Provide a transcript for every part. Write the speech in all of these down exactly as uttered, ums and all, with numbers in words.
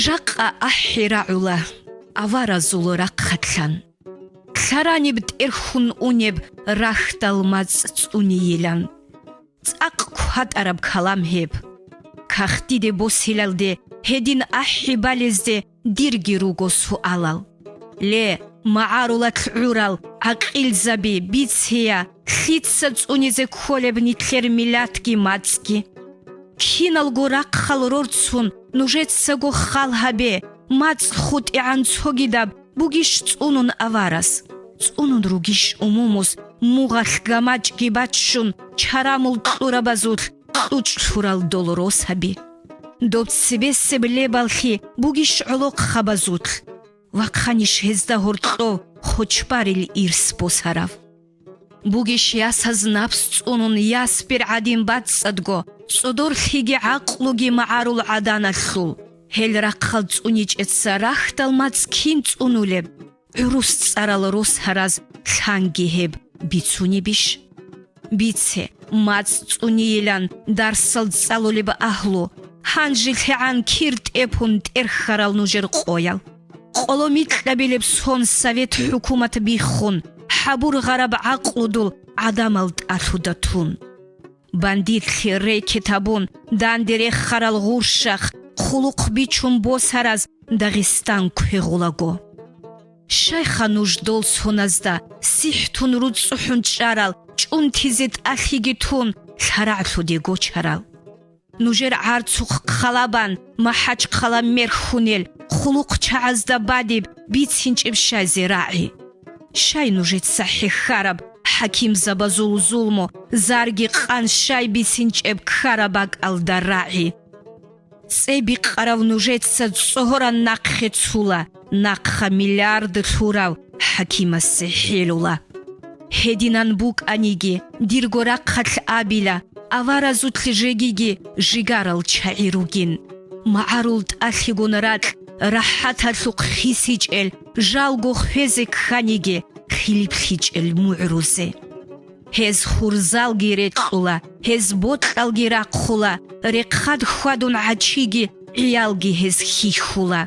Жакъа ахӀи рагӀула аваразул рахъалъан. Лъараниб тӀерхьун унеб рахьдал мацӀ цӀунейилан. ЦӀакъ кватӀараб калам гьеб. Кагътиде босилалде гьедин ахӀи балезде дирги руго суалал. Ле, магӀарулалъ гӀурал гӀакъилзаби, бицея, лъица цӀунизе кколеб нилъер миллатги мацӀги. Киналго рахъал рорцун нужецаго хал гьабе, мацӀ хутӀигӀан цогидаб бугищ цӀунун аварас? ЦӀунун ругищ умумус мугъалъ гамачӀги баччун, чарамул кьурабазулъ кьучӀ лъурал дол росаби? Доб цебесеб лебаллъи бугищ гӀолохъабазулъ? Вахъанищ гьезда гьоркьов хочбарил ирс босарав? Бугищ ясаз напс цӀунун ясбир гӀадин бацӀцӀадго, цӀодорлъиги гӀакълуги магӀарул гӀаданалъул? Гьел рахъал цӀуничӀеца рахьдал мацӀ кин цӀунулеб? ГӀурус цӀарал росараз лъанги гьеб бицунебищ? Бице, мацӀ цӀунейилан дарсал цӀалулеб агьлу, гьанжелъигӀан кир тӀепун тӀерхьарал нужер къоял. Къоло микьабилеб сон Совет хӀукумат биххун, хӀабургъараб гӀакълудул гӀадамал тӀалъуда тун. Бандитлъи рекет гьабун, данде рехарал гъурщахъ хъулухъ бичун босараз Дагъистан квегъулаго. Щайха нуж дол соназда сихӀтун руцӀцӀухӀун чӀарал, чӀунтизе тӀалъиги тун, лъарагӀлъуде гочарал? Нужер гӀарцухъ хъалабан МахӀачхъала мерхьунел хъулухъчагӀазда бадиб бицинчӀеб щайзе рагӀи? Щай нужеца хӀехьараб хӀакимзабазул зулму, зарги къан щай бицинчӀеб ккараб бакӀалда рагӀи? ЦӀе бикъарав нужеца цӀогьоран нахъе цула, нахъа миллиард лъурав хӀакимасе хӀелула. Гьединан букӀаниги, дирго рахъалъ абила, аваразулъ жегиги жигарал чагӀи ругин. МагӀарул тӀалъигун ракь рахӀаталъухъ хисичӀел, жалго хвезе кканиги, хилиплъичӀел мугӀрузе. Гьез хурзалги рекьула, гьез бокьалги рахъула, рехъад хьвадун гӀачиги, гӀиялги гьез хьихьула.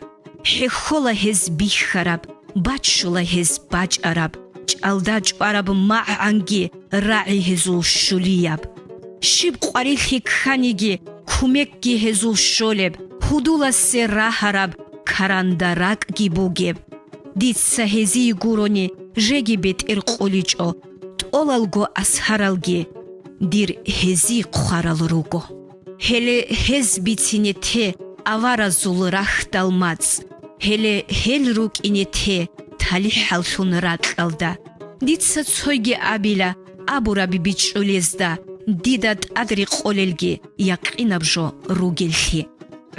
ХӀехьола гьез бихьараб, баччула гьез бачӀараб, чӀалда чӀвараб магӀанги рагӀи гьезул щулияб. Щиб къварилъи кканиги, кумекги гьезул щолеб, гьудуласе рагьараб, каранда ракӀги бугеб. Дица гьезие гурони жеги бетӀер къуличӀо, тӀолалго асаралги дир гьезие хъварал руго. Гьеле гьез бицине те аваразул рахьдал мацӀ, гьеле гьел рукӀине те талихӀаллъун ракьалда. Дица цойги абила, абураби бичӀчӀулезда, дида тӀад рекъолелги якъинаб жо ругеллъи.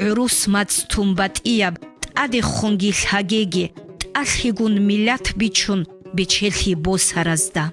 ГӀурус мацӀ тун батӀияб, тӀадехунги лъагеги, тӀалъигун миллат бичун бечелъи босаразда.